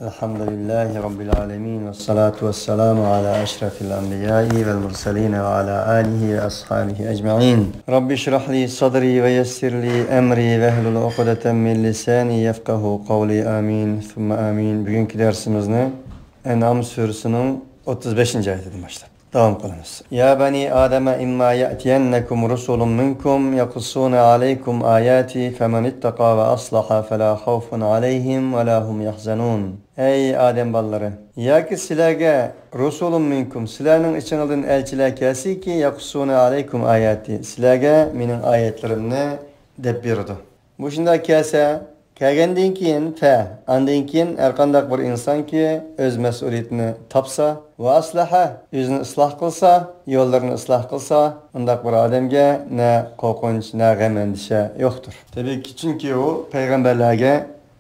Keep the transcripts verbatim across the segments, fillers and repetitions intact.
الحمد لله رب العالمين، والصلاة والسلام على أشرف الأنبياء والمرسلين وعلى آله وأصحابه أجمعين. رب اشرح لي صدري ويسر لي أمري واحلل عقدة من لساني يفقهوا قولي. آمين ثم آمين. بۈگۈنكى دەرسىمىزنى ئەنئام سۈرىسىنىڭ ئوتتۇز بەشىنچى ئايىتىدىن باشلاپ داۋام قىلىمىز. يا بني آدم إما يأتينكم رسل منكم يقصون عليكم آياتي فمن اتقى وأصلح فلا خوف عليهم ولا هم يحزنون. ئەي ئادەم بالىلىرى، ياكى سىلەرگە رسل منكم، سىلەرنىڭ ئىچىڭىزدىن ئەلچىلەر كەلسىكى، يقصون عليكم آياتي، سىلەرگە مېنىڭ ئايەتلىرىمنى دەپ بېرىدۇ. مۇشۇنداق كەلسە، كەلگەندىن كېيىن، فە، ئاندىن كېيىن ھەرقانداق بىر ئىنسانكى ئۆز مەسئۇلىيىتىنى تاپسا، ۋە ئەسلەھە، ئۆزىنى ئىسلاھ قىلسا، يوللىرىنى ئىسلاھ قىلسا، ئۇنداق بىر ئادەمگە نە قورقۇنچ، نە غەم-ئەندىشە يوقتۇر. تەبىئىيكى، چۈنكى ئۇ پەيغەمبەرلەرگە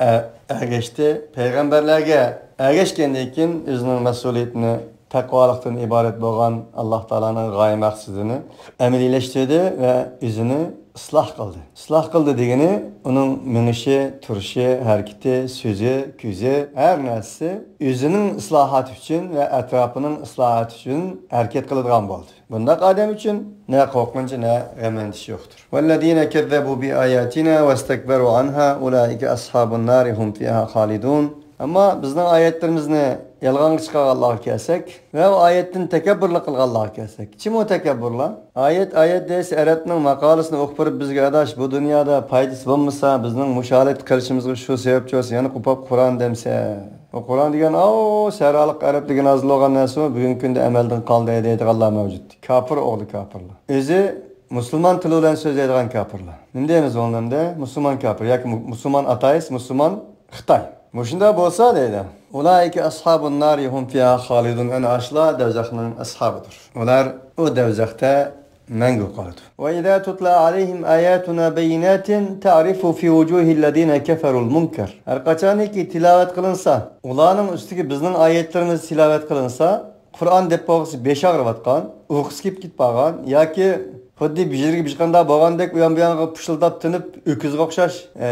ئە-، ئەگەشتى. پەيغەمبەرلەرگە ئەگەشكەندىن كېيىن ئۆزىنىڭ مەسئۇلىيىتىنى، تەقۋالىقتىن ئىبارەت بولغان ئاللاھ تائالانىڭ غايە مەقسىتىنى ئەمەلىيلەشتۈردى ۋە ئۆزىنى ئىسلاھ قىلدى. ئىسلاھ قىلدى دېگىنى، ئۇنىڭ مېڭىشى، تۇرۇشى، ھەرىكىتى، سۆزى، كۆزى، ھەر نەرسىسى ئۆزىنىڭ ئىسلاھاتى ئۈچۈن ۋە ئەتراپىنىڭ ئىسلاھاتى ئۈچۈن ھەرىكەت قىلىدىغان بولدى. بۇنداق ئادەم ئۈچۈن نە قورقۇنچ، نە غەم-ئەندىشە يوقتۇر. والذين كذبوا بآياتنا واستكبروا عنها أولئك أصحاب النار هم فيها خالدون. ئەمما بىزنىڭ ئايەتلىرىمىزنى يالغانغا چىقارغانلارغا كەلسەك ۋە ئۇ ئايەتتىن تەكەببۇرلۇق قىلغانلارغا كەلسەك، كىم ئۇ تەكەببۇرلار؟ ئايەت، ئايەت دەيسە، ئەرەبنىڭ ماقالىسىنى ئوقۇپ بېرىپ، بىزگە، ئاداش، بۇ دۇنيادا پايدىسى بولمىسا، بىزنىڭ مۇشۇ ھالەتكە قېلىشىمىزغا شۇ سەۋەبچى بولسا، يەنە قوپاپ قۇرئان دەمسە. بۇ قۇرئان دېگەن، ئاۋۇ سەھرالىق ئەرەبلىكىدىن نازىل بولغان نەرسىمۇ بۈگۈنكى كۈندە ئەمەلدىن قالدى دەيدىغانلار مەۋجۇت. كاپىر ئوغلى كاپىرلار. ئۆزى مۇسۇلمان تىلى بىلەن سۆزلەيدىغان كاپىرلار. نېمە دەيمىز ئۇنىڭدا؟ مۇسۇلمان كاپىر ياكى مۇ-، مۇسۇلمان ئاتېئىست، مۇسۇلمان خىتاي. مۇشۇنداق بولسا دەيدۇ، أولئك أصحاب النار هم فيها خالدون، ئەنە ئاشۇلار دوزاخنىڭ ئەسھابىدۇر. ئۇلار ئۇ دوزاختا مەڭگۈ قالىدۇ. وإذا تتلى عليهم آياتنا بينات تعرف في وجوه الذين كفروا المنكر. ھەر قاچانكى تىلاۋەت قىلىنسا، ئۇلارنىڭ ئۈستىگە بىزنىڭ ئايەتلىرىمىز تىلاۋەت قىلىنسا، قۇرئان دەپ بولغۇسى بېشى ئاغرىۋاتقان، ئۇيقۇسى كېلىپ كېتىپ قالغان ياكى خۇددى بېشىغا بىر ئىش قانداق بولغاندەك ئۇيان بۇيانغا پۇشۇلداپ تىنىپ، ئۆكۈزگە ئوخشاش، ئە،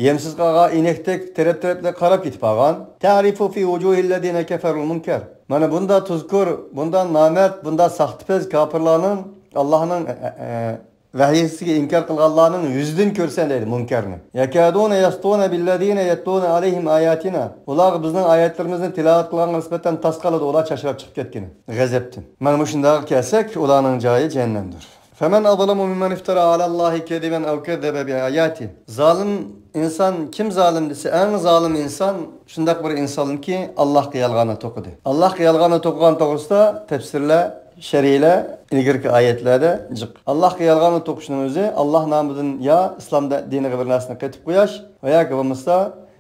يەمسىز قالغان ئىنەكتەك تەرەپ-تەرەپلەرگە قاراپ كېتىپ قالغان. تعرف في وجوه الذين كفروا المنكر. مانا بۇندا تۇزكور، بۇندا نامەرد، بۇندا ساختىپەز كاپىرلارنىڭ، ئاللاھنىڭ، ئە، ئە، ئە، ۋەھىيسىگە ئىنكار قىلغانلارنىڭ يۈزىدىن كۆرسەن دەيدۇ مۇنكەرنى. يكادون يسطون بالذين يتلون عليهم آياتنا. ئۇلارغا بىزنىڭ ئايەتلىرىمىزنى تىلاۋەت قىلغانغا نىسبەتەن تاس قالىدۇ، ئۇلار چاچراپ چىقىپ كەتكىنى غەزەپتىن. مانا مۇشۇنداققا كەلسەك، ئۇلارنىڭ جايى جەھەننەمدۇر. فمن أظلم ممن افترى على الله كذبا أو كذب بآياته. زالىم ئىنسان، كىم زالىم دېسە، ئەڭ زالىم ئىنسان شۇنداق بىر ئىنسانكى، ئاللاھقا يالغاننى توقۇدى. ئاللاھقا يالغاننى توقۇغان توغرىسىدا تەپسىرلەر، شەرھلەر ئىلگىرىكى ئايەتلەردە جىق. ئاللاھقا يالغاننى توقۇشنىڭ ئۆزى ئاللاھ نامىدىن يا ئىسلام دە-، دىنىغا بىر نەرسىنى قېتىپ قويۇش ۋە ياكى بولمىسا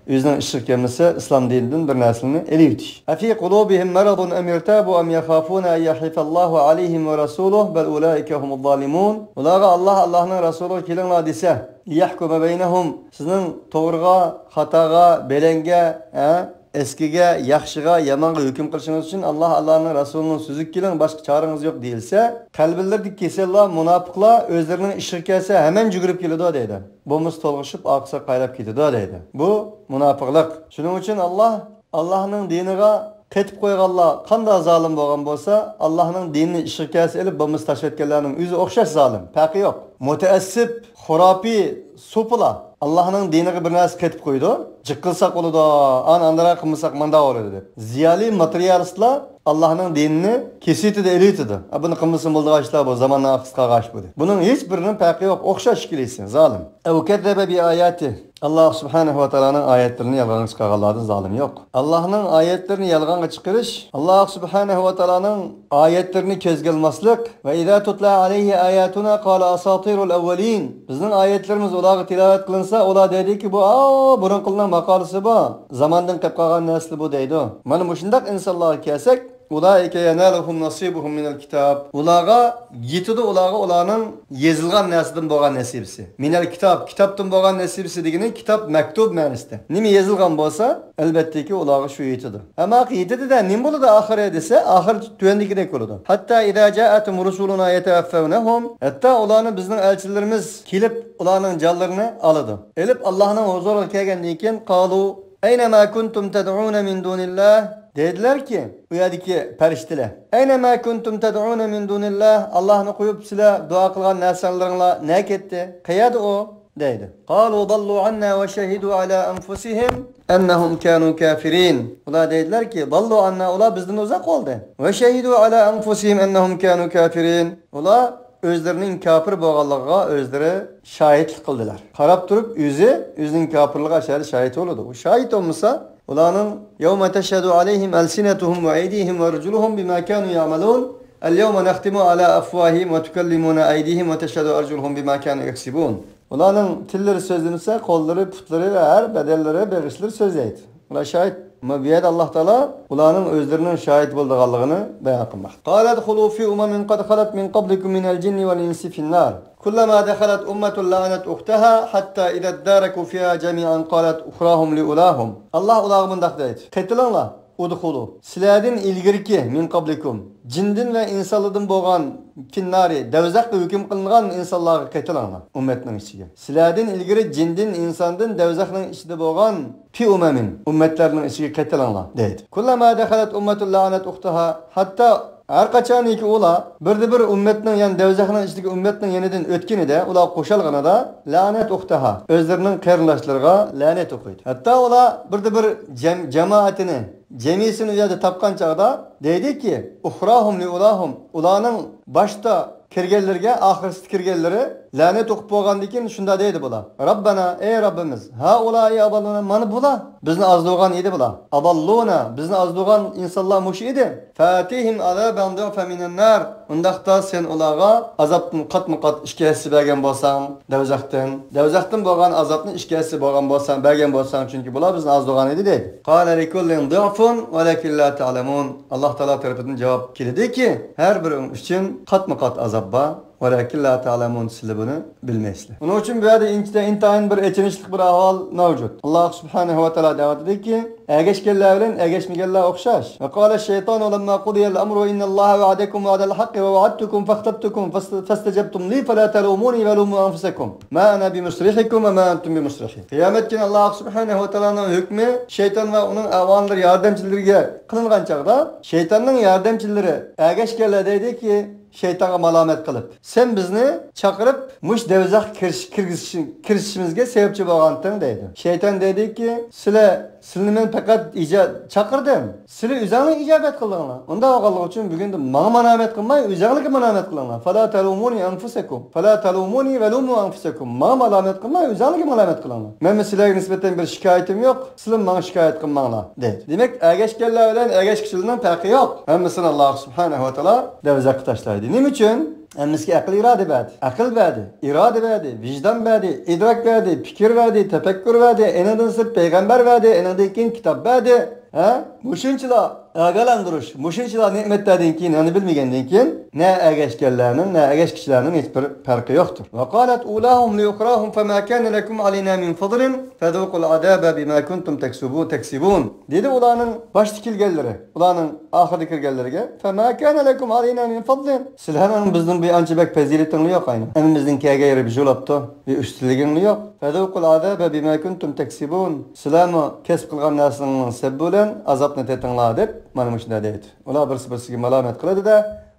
ئۆزىنىڭ ئىشىغا كەلمىسە ئىسلام دىنىدىن بىر نەرسىنى ئېلىۋېتىش. أفي قلوبهم مرض أم ارتابوا أم يخافون أن يحيف الله عليهم ورسوله بل أولئك هم الظالمون. ئۇلارغا ئاللاھ، ئاللاھنىڭ رەسۇلىغا كېلىڭلار دېسە، ليحكم بينهم، سىزنىڭ توغرىغا، خاتاغا، بەلەنگە، ھە، ئەسكىگە، ياخشىغا، يامانغا ھۆكۈم قىلىشىڭىز ئۈچۈن ئاللاھ، ئاللاھنىڭ رەسۇلىنىڭ سۆزىگە كېلىڭ، باشقا چارىڭىز يوق دېيىلسە، قەلبىلىرىدىكى كېسەللەر، مۇناپىقلار ئۆزلىرىنىڭ ئىشىغا كەلسە ھەمەن جۈگۈرۈپ كېلىدۇ دەيدۇ. بولمىسا تولغىشىپ ئارقىسىغا قايلاپ كېتىدۇ دەيدۇ. بۇ مۇناپىقلىق. شۇنىڭ ئۈچۈن ئاللاھ، ئاللاھنىڭ دىنىغا قېتىپ قويغانلار قانداق زالىم بولغان بولسا، ئاللاھنىڭ دىنىنى ئىشىغا كەلسە ئېلىپ، بولمىسا تاشلىۋەتكەنلەرنىڭ ئۆزى ئوخشاش زالىم. پەرقى يوق. مۇتەئەسسىپ، خۇراپىي سوپىلار ئاللاھنىڭ دىنىغا بىر نەرسە قېتىپ قويىدۇ. جىق قىلساق بولىدۇ، ئان-، ئاندىراق قىلمىساق مانداق بولىدۇ دەپ. زىيالىي ماتېرىيالىستلار ئاللاھنىڭ دىنىنى كېسىۋېتىدۇ، ئېلىۋېتىدۇ. ئا، بۇنى قىلمىسا بولىدىغان ئىشلار بۇ، زاماننىڭ ئارقىسىغا قارشى بۇ دەپ. بۇنىڭ ھېچ بىرىنىڭ پەرقى يوق، ئوخشاش ئىككىلىسى، زالىم. أو كذب بآياته. ئاللاھ سۇبھانەھۇ ۋە تائالانىڭ ئايەتلىرىنى يالغانغا چىقارغانلاردىن زالىم يوق. ئاللاھنىڭ ئايەتلىرىنى يالغانغا چىقىرىش، ئاللاھ سۇبھانەھۇ ۋە تائالانىڭ ئايەتلىرىنى كۆزگە ئىلماسلىق. وإذا تتلى عليه آياتنا قال أساطير الأولين. بىزنىڭ ئايەتلىرىمىز ئۇلارغا تىلاۋەت قىلىنسا، ئۇلار دەيدۇكى، بۇ، ئاۋۇ، بۇرۇنقىلارنىڭ ماقالىسى بۇ. زاماندىن قېلىپ قالغان نەرسىلەر بۇ دەيدۇ. مانا مۇشۇنداق ئىنسانلارغا كەلسەك، أولئك ينالهم نصيبهم من الكتاب. ئۇلارغا يېتىدۇ، ئۇلارغا ئۇلارنىڭ يېزىلغان نەرسىدىن بولغان نەسىبىسى. من الكتاب، كىتابتىن بولغان نەسىبىسى دېگىنى كىتاب، مەكتۇب مەنىسىدە. نېمە يېزىلغان بولسا، ئەلۋەتتىكى ئۇلارغا شۇ يېتىدۇ. ئەمما يېتىدۇ-دە، نېمە بولىدۇ ئاخىرى دېسە، ئاخىرى تۆۋەندىكىدەك بولىدۇ. حتى إذا جاءتهم رسلنا يتوفونهم. ھەتتا ئۇلارنى بىزنىڭ ئەلچىلىرىمىز كېلىپ، ئۇلارنىڭ جانلىرىنى ئالىدۇ. ئېلىپ، ئاللاھنىڭ ھۇزۇرىغا كەلگەندىن كېيىن، قالوا أين ما كنتم تدعون من دون الله؟ دەيدىلەركى، ئۇ يەردىكى پەرىشتىلەر، أين ما كنتم تدعون من دون الله؟ ئاللاھنى قويۇپ سىلەر دۇئا قىلغان نەرسەڭلىرىڭلار نەگە كەتتى؟ قەيەردە ئۇ؟ دەيدۇ. قالوا ضلوا عنا وشهدوا على أنفسهم أنهم كانوا كافرين. ئۇلار دەيدىلەركى، ضلوا عنا، ئۇلار بىزدىن ئۇزاق بولدى. وشهدوا على أنفسهم أنهم كانوا كافرين. ئۇلار ئۆزلىرىنىڭ كاپىر بولغانلىقىغا ئۆزلىرى شاھىتلىق قىلدىلار. قاراپ تۇرۇپ ئۆزى ئۆزىنىڭ كاپىرلىقىغا شاھىت بولىدۇ. ئۇ شاھىت بولمىسا، ئۇلارنىڭ يوم تشهد عليهم ألسنتهم وأيديهم وأرجلهم بما كانوا يعملون. اليوم نختم على أفواههم وتكلمنا أيديهم وتشهد أرجلهم بما كانوا يكسبون. ئۇلارنىڭ تىللىرى سۆزلىمىسە، قوللىرى، پۇتلىرى ۋە ھەر بەدەنلىرى، بېغىشلىرى سۆزلەيدۇ. ئۇلار شاھىت. ئەمما بۇ يەردە ئاللاھ تائالا ئۇلارنىڭ ئۆزلىرىنىڭ شاھىت بولىدىغانلىقىنى بايان قىلماقتا. قال ادخلوا في أمم قد خلت من قبلكم من الجن والإنس في النار. كلما دخلت أمة لعنت أختها حتى إذا اداركوا فيها جميعا قالت أخراهم لأولاهم. ئاللاھ ئۇلارغا مۇنداق دەيدۇ، قېتىلىڭلار، ئۇدخۇلۇ، سىلەردىن ئىلگىرىكى، مىن قابلىكۇم، جىندىن ۋە ئىنسانلاردىن بولغان، فىننارى، دەۋزەخكە ھۆكۈم قىلىنغان ئىنسانلارغا قېتىلىڭلار، ئۈممەتنىڭ ئىچىگە. سىلەردىن ئىلگىرى جىندىن، ئىنساندىن دەۋزەخنىڭ ئىچىدە بولغان، في أمم، ئۈممەتلەرنىڭ ئىچىگە قېتىلىڭلار، دەيدۇ. كلما دخلت أمة لعنت أختها، ھەتتا ھەر قاچانكى ئۇلار بىردە بىر ئۈممەتنىڭ، يەنى دەۋزەخنىڭ ئىچىدىكى ئۈممەتنىڭ يېنىدىن ئۆتكىنىدە، ئۇلار قوشالغىنىدا، لعنت أختها، ئۆزلىرىنىڭ قېرىنداشلىرىغا لەنەت ئوقۇيدۇ. ھەتتا ئۇلار بىردە بىر جەم-، جامائىتىنى، جەمئىيىتىنى ئۇ يەردە تاپقان چاغدا دەيدۇكى، أخراهم لأولاهم، ئۇلارنىڭ باشتا كىرگەنلىرىگە، ئاخىرسىدا كىرگەنلىرى لەنەت ئوقۇپ بولغاندىن كېيىن شۇنداق دەيدۇ بۇلار، ربنا، ئەي رەببىمىز، هؤلاء أضلونا، مانا بۇلار بىزنى ئازدۇرغان ئىدى بۇلار، أضلونا، بىزنى ئازدۇرغان ئىنسانلار مۇشۇ ئىدى، فآتهم عذابا ضعفا من النار، ئۇنداقتا سەن ئۇلارغا ئازابتىن قاتمۇ قات ئىككى ھەسسە بەرگەن بولساڭ، دەۋزەختىن، دەۋزەختىن بولغان ئازابنى ئىككى ھەسسە بولغان بولساڭ، بەرگەن بولساڭ، چۈنكى بۇلار بىزنى ئازدۇرغان ئىدى دەيدۇ. قال لكل ضعف ولكن لا تعلمون. ئاللاھ تائالا تەرىپىدىن جاۋاب كېلىدۇكى، ھەر بىرىڭ ئۈچۈن قاتمۇ قات ئازاب بار. ولكن لا تعلمون، سىلەر بۇنى بىلمەيسىلەر. ئۇنىڭ ئۈچۈن بۇ يەردە ئىنتايىن بىر ئېچىنىشلىق بىر ئەھۋال مەۋجۇت. ئاللاھ سۇبھانەھۇ ۋە تائالا دەۋاتىدۇكى، ئەگەشكەنلەر بىلەن ئەگەشمىگەنلەر ئوخشاش. وقال الشيطان لما قضي الأمر إن الله وعدكم وعد الحق ووعدتكم فاختلفتم فاست-، فاستجبتم لي فلا تلوموني ولوموا أنفسكم ما أنا بمصرخكم وما أنتم بمصرخي. قىيامەت كۈنى ئاللاھ سۇبھانەھۇ ۋە تائالانىڭ ھۆكمى شەيتان ۋە ئۇنىڭ ئەۋانلىرى، ياردەمچىلىرىگە قىلىنغان چاغدا، شەيتاننىڭ ياردەمچىلىرى، ئەگەشكەنلەر دەيدۇكى، شەيتانغا مالامەت قىلىپ، سەن بىزنى چاقىرىپ، مۇشۇ دەۋزەخكە كىرىش-، كىرگۈزۈش-، كىرىشىشىمىزگە سەۋەبچى بولغانتىڭ دەيدۇ. شەيتان دەيدۇكى، سىلەر، سىلىنى مەن پەقەت ئىجا-، چاقىردىم. سىلەر ئۆزەڭلار ئىجابەت قىلدىڭلار. ئۇنداق بولغانلىقى ئۈچۈن بۈگۈن ماڭا مالامەت قىلماي، ئۆزەڭلارگە مالامەت قىلىڭلار. فلا تلوموني أنفسكم. فلا تلوموني ولوموا أنفسكم. ماڭا مالامەت قىلماي، ئۆزەڭلارگە مالامەت قىلىڭلار. مەنمۇ سىلەرگە نىسبەتەن بىر شىكايىتىم يوق. سىلەر ماڭا شىكايەت قىلماڭلار، دەيدۇ. دېمەك، ئەگەشكەنلەر بىلەن ئەگەشكۈچىلەرنىڭ پەرقى يوق. ھەممىسىنى ئاللاھ سۇبھانەھۇ ۋە تائالا دەۋزەخكە تاشلايدۇ. نېمە ئۈچۈن؟ ھەممىسىگە ئەقىل ئىرادە بەردى. ئەقىل بەردى، ئىرادە بەردى، ۋىجدان بەردى، ئىدراك بەردى، پىكىر بەردى، تەپەككۇر بەردى، ئېنىڭدىن سىرت پەيغەمبەر بەردى، ئېنىڭدىن كېيىن كىتاب بەردى. ھە؟ مۇشۇنچىلا ئاگاھلاندۇرۇش، مۇشۇنچىلا نېمەتلەردىن كېيىن، ئۇنى بىلمىگەندىن كېيىن، نە ئەگەشكەنلەرنىڭ، نە ئەگەشكۈچىلەرنىڭ ھېچبىر پەرقى يوقتۇر. وقالت أولاهم لأخراهم فما كان لكم علينا من فضل فذوقوا العذاب بما كنتم تكسبون، تكسبون. دېدى ئۇلارنىڭ باشتا كەلگەنلىرى، ئۇلارنىڭ ئاخىردا كىرگەنلىرىگە، فما كان لكم علينا من فضل. سىلەرنىڭ بىزنىڭ بۇ ئانچە بەك پەزىلىتىڭلار يوق ئاينى. ئەمما بىزنىڭ كەلگەن يېرى بىر يولاپتۇ، بىر ئۈستۈنلۈكىڭلار يوق. فذوقوا العذاب بما كنتم تكسبون. سىلەرمۇ كەسىپ قىلغان نەرسىڭىزنىڭ سەۋەبى بىلەن ئازابنى تېتىڭلار، دەپ مانا مۇشۇنداق دەيدۇ. ئۇلار بىرسى بىرسىگە مالامەت قىلىدۇ-دە،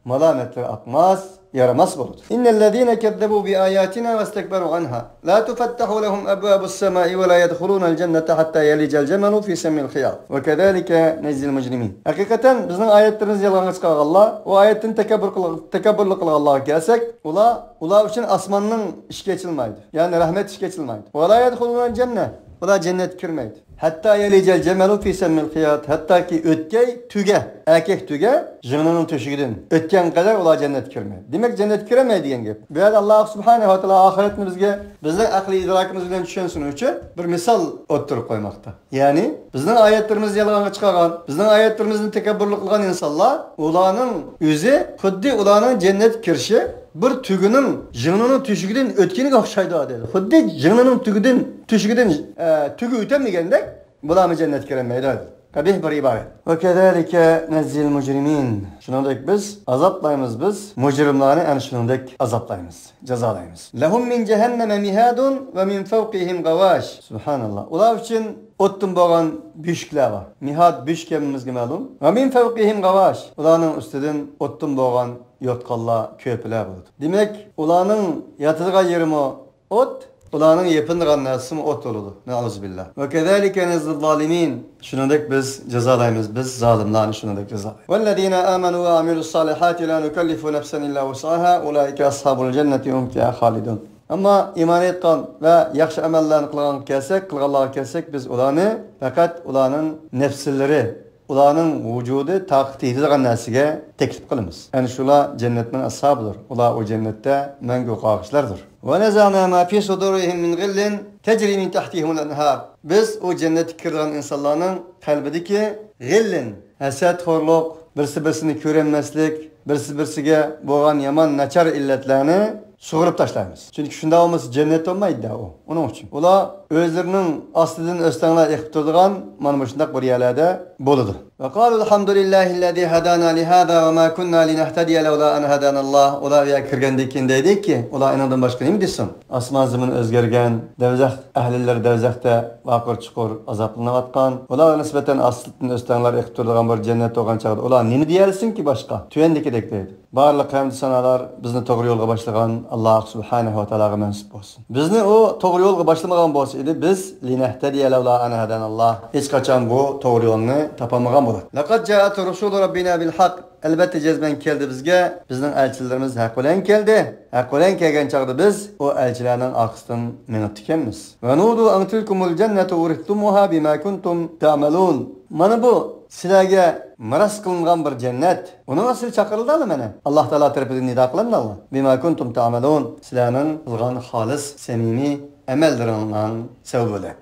مالامەتلىرى ئاقماس، يارىماس بولىدۇ. إن الذين كذبوا بآياتنا واستكبروا عنها لا تفتح لهم أبواب السماء ولا يدخلون الجنة حتى يلج الجمل في سم الخياط وكذلك نجزي المجرمين. ھەقىقەتەن بىزنىڭ ئايەتلىرىمىزنى يالغانغا چىقارغانلار، ئۇ ئايەتتىن تەكەببۇر قىل-، تەكەببۇرلۇق قىلغانلارغا كەلسەك، ئۇلار، ئۇلار ئۈچۈن ئاسماننىڭ ئىشىكى ئېچىلمايدۇ. يەنى رەھمەت ئىشىكى ئېچىلمايدۇ. ولا يدخلون الجنة. ئۇلار جەننەتكە كىرمەيدۇ. حتى يلج الجمل في سم الخياط. ھەتتاكى ئۆتكەي تۈگە، ئەركەك تۈگە ژىڭنىنىڭ تۆشۈكىدىن ئۆتكەن قەدەر ئۇلار جەننەتكە كىرمەيدۇ. دېمەك، جەننەتكە كىرەلمەيدۇ دېگەن گەپ. بۇ يەردە ئاللاھ سۇبھانەھۇ ۋە تائالا ئاخىرەتنى بىزگە، بىزنىڭ ئەقلىي ئىدراكىمىز بىلەن چۈشەنسۇن ئۈچۈن بىر مىسال ئوتتۇرىغا قويماقتا. يەنى، بىزنىڭ ئايەتلىرىمىزنى يالغانغا چىقارغان، بىزنىڭ ئايەتلىرىمىزنى تەكەببۇرلۇق قىلغان ئىنسانلار، ئۇلارنىڭ ئۆزى خۇددى ئۇلارنىڭ جەننەتكە كىرىشى بىر تۈگىنىڭ ژىڭنىنىڭ تۆشۈكىدىن ئۆتكىنىگە ئوخشايدۇ، دەيدۇ. خۇددى ژىڭنىنىڭ تۈگىدىن، تۆشۈكىدىن، ئە، تۈگە ئۆتەلمىگەندەك، بۇلارمۇ جەننەتكە كىرەلمەيدۇ، دەيدۇ. قەبىھ بىر ئىبارە. وكذلك نجزي المجرمين. شۇنىڭدەك بىز ئازابلايمىز، بىز مۇجرىملارنى ئەنە شۇنىڭدەك ئازابلايمىز، جازالايمىز. لهم من جهنم مهاد ومن فوقهم غواش. سۇبھاناللاھ. ئۇلار ئۈچۈن ئوتتىن بولغان بۆشۈكلەر بار. مىھاد بۆشۈك ھەممىمىزگە مەلۇم. ۋە مىن فەۋقىھىم غاۋاش. ئۇلارنىڭ ئۈستىدىن ئوتتىن بولغان يوتقانلار، كۆپىلەر بولىدۇ. دېمەك، ئۇلارنىڭ ياتىدىغان يېرىمۇ ئوت، ئۇلارنىڭ يېپىنىدىغان نەرسىمۇ ئوت بولىدۇ. نەئۇزۇبىللا. ۋە كەزالىكە نەجزىز زالىمىن. شۇنىڭدەك بىز جازالايمىز، بىز زالىملارنى شۇنىڭدەك جازالايمىز. ۋەللەزىنە ئامەنۇ ۋە ئەمىلۇس سالىھاتى لا نۇكەللىفۇ نەفسەن ئىللا ۋۇسئەھا ئۇلائىكە ئەسھابۇل جەننەتى ھۇم فىھا خالىدۇن. ئەمما ئىمان ئېيتقان ۋە ياخشى ئەمەللەرنى قىلغانغا كەلسەك، قىلغانلارغا كەلسەك، بىز ئۇلارنى پەقەت ئۇلارنىڭ نەپسلىرى، ئۇلارنىڭ ۋۇجۇدى تاقىتى يېتىدىغان نەرسىگە تەكلىپ قىلىمىز. ئەنە شۇلار جەننەتنىڭ ئەسھابىدۇر. ئۇلار ئۇ جەننەتتە مەڭگۈ قالغۇچىلاردۇر. ونزعنا ما في صدورهم من غل تجري من تحتهم الأنهار. بىز ئۇ جەننەتكە كىرىدىغان ئىنسانلارنىڭ قەلبىدىكى غىللىن، ھەسەتخورلۇق، بىرسى بىرسىنى كۆرەلمەسلىك، بىرسى بىرسىگە بولغان يامان ناچار ئىللەتلەرنى سۇغۇرۇپ تاشلايمىز. چۈنكى شۇنداق بولمىسا جەننەت بولمايدۇ ئۇ. ئۇنىڭ ئۈچۈن ئۇلار ئۆزلىرىنىڭ ئاستىدىن ئۆستەڭلار ئېقىپ تۇرىدىغان مانا مۇشۇنداق بىر يەرلەردە بولىدۇ. وقالوا الحمد لله الذي هدانا لهذا وما كنا لنهتدي لولا أن هدانا الله. ئۇلار ئۇ يەرگە كىرگەندىن كېيىن دەيدىكى، ئۇلار ئېنىڭدىن باشقا نېمە دېسۇن؟ ئاسمان زېمىن ئۆزگەرگەن، دوزاخ ئەھلىلىرى دوزاختا ۋاقىر چۇقۇر ئازابلىنىۋاتقان، ئۇلارغا نىسبەتەن ئاستىدىن ئۆستەڭلار ئېقىپ تۇرىدىغان بىر جەننەت بولغان چاغدا ئۇلار نېمە دېيەلىسۇنكى باشقا؟ تۆۋەندىكىدەك دەيدۇ. بارلىق ھەمدۇ سانالار بىزنى توغرا يولغا باشلىغان ئاللاھ سۇبھانەھۇ ۋە تائالاغا مەنسۇپ بولسۇن. بىزنى ئۇ توغرا يولغا باشلىمىغان بولسا ئىدى، بىز لىنەھتەدىيە لەۋلا ئەن ھەداناللاھ، ھېچقاچان بۇ توغرا يولنى تاپالمىغان بولاتتۇق. لەقەد جائەت رۇسۇلۇ رەببىنا بىل ھەق، ئەلۋەتتە جەزمەن كەلدى بىزگە بىزنىڭ ئەلچىلىرىمىز ھەق بىلەن كەلدى. ھەق بىلەن كەلگەن چاغدا بىز ئۇ ئەلچىلەرنىڭ ئارقىسىدىن مېڭىپتىكەنمىز. ۋە نۇدۇ ئەن تىلكۇمۇل جەننەتۇ ئۇرىستۇمۇھا بىما كۇنتۇم تەئمەلۇن. مانا بۇ سىلەرگە مىراس قىلىنغان بىر جەننەت. ئۇنىڭغا سىلەر چاقىرىلدىڭلار مانا. ئاللاھ تائالا تەرىپىدىن نىدا قىلىندىڭلار. بىما كۇنتۇم تەئمەلۇن. سىلەرنىڭ قىلغان خالىس، سەمىمىي ئەمەللىرىڭنىڭ سەۋەبى بىلەن.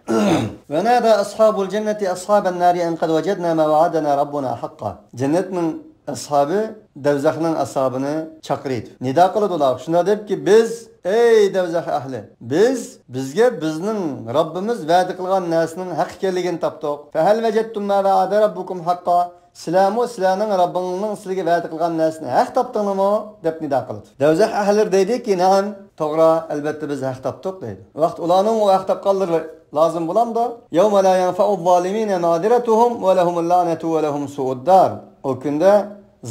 ۋە نادى ئەسھابۇل جەننەتى ئەسھابەن نارى ئەن قەد ۋەجەدنا ما ۋەئەدەنا رەببۇنا ھەققا. جەننەتنىڭ ئەسھابى دەۋزەخنىڭ ئەسھابىنى چاقىرىدۇ. نىدا قىلىدۇ ئۇلارغا. شۇنداق دەپكى، بىز، ئەي دەۋزەخ ئەھلى، بىز، بىزگە بىزنىڭ رەببىمىز ۋەدە قىلغان نەرسىنىڭ ھەق ئىكەنلىكىنى تاپتۇق. فەھەل ۋەجەدتۇم ما ۋەئەدە رەببۇكۇم ھەققا. سىلەرمۇ سىلەرنىڭ رەببىڭنىڭ سىلىگە ۋەدە قىلغان نەرسىنى ھەق تاپتىڭلارمۇ؟ دەپ نىدا قىلىدۇ. دەۋزەخ ئەھلىلىرى دەيدۇكى، نەئەم، توغرا، ئەلۋەتتە بىز ھەق تاپتۇق، دەيدۇ. ۋاقىت ئۇلارنىڭ ئۇ ھەق تاپقانلىرى لازىم بولامدۇ؟ يوم لا ينفع الظالمين معذرتهم ولهم اللعنة ولهم سوء الدار. ئۇ كۈندە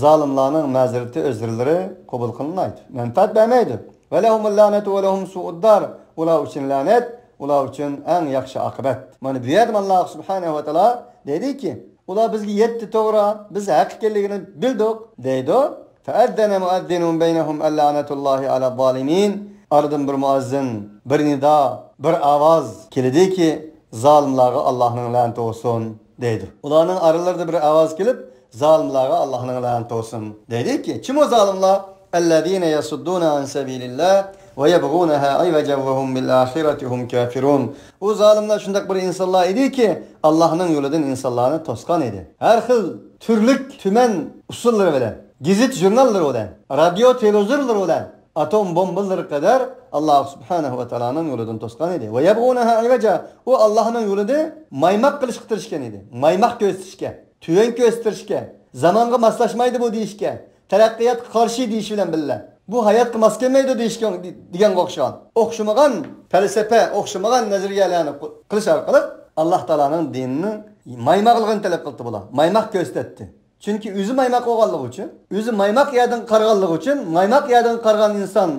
زالىملارنىڭ مەزىرىتى، ئۆزرىلىرى قوبۇل قىلىنمايدۇ، مەنپەئەت بەرمەيدۇ. ولهم اللعنة ولهم سوء الدار. ئۇلار ئۈچۈن لەنەت، ئۇلار ئۈچۈن ئەڭ ياخشى ئاقىۋەت. مانا بۇ يەردە ئاللاھ سۇبھانەھۇ ۋە تائالا دەيدۇكى، ئۇلار بىزگە يەتتى توغرا، بىز ھەق ئىكەنلىكىنى بىلدۇق، دەيدۇ. فأذن مؤذن بينهم أن لعنة الله على الظالمين. ئارىدىن بىر مۇئەززىن، بىر نىدا، بىر ئاۋاز كېلىدىكى، زالىملارغا ئاللاھنىڭ لەنىتى بولسۇن، دەيدۇ. ئۇلارنىڭ ئارىلىرىدا بىر ئاۋاز كېلىپ، زالىملارغا ئاللاھنىڭ لەنىتى بولسۇن، دەيدىكى. كىم ئۇ زالىملار؟ الذين يصدون عن سبيل الله ويبغونها عوجا وهم بالآخرة هم كافرون. ئۇ زالىملار شۇنداق بىر ئىنسانلار ئىدىكى، ئاللاھنىڭ يولىدىن ئىنسانلارنى توسقان ئىدى. ھەر خىل تۈرلۈك تۈمەن ئۇسۇللىرى بىلەن، گېزىت ژۇرناللىرى بىلەن، رادىيو تېلېۋىزورلىرى بىلەن، ئاتوم بومبىلىرى قەدەر ئاللاھ سۇبھانەھۇ ۋە تائالانىڭ يولىدىن توسقان ئىدى. ويبغونها عوجا. ئۇ ئاللاھنىڭ يولىدا مايماق قىلىشقا تىرىشكەن ئىدى. مايماق كۆرسىتىشكە، تۆۋەن كۆرسىتىشكە، زامانغا ماسلاشمايدۇ بۇ دېيىشكە، تەرەققىياتقا قارشى دېيىش بىلەن بىللە، بۇ ھاياتقا ماس كەلمەيدۇ دېيىشكە، دېگەنگە ئوخشىغان، ئوخشىمىغان پەلسەپە، ئوخشىمىغان نەزەرىيەلەرنى قىلىش ئارقىلىق ئاللاھ تائالانىڭ دىنىنى مايماقلىقىنى تەلەپ قىلدى بۇلار. مايماق كۆرسىتەتتى. چۈنكى ئۆزى مايماق بولغانلىقى ئۈچۈن، ئۆزى مايماق يەردىن قارىغانلىقى ئۈچۈن، مايماق يەردىن قارىغان ئىنسان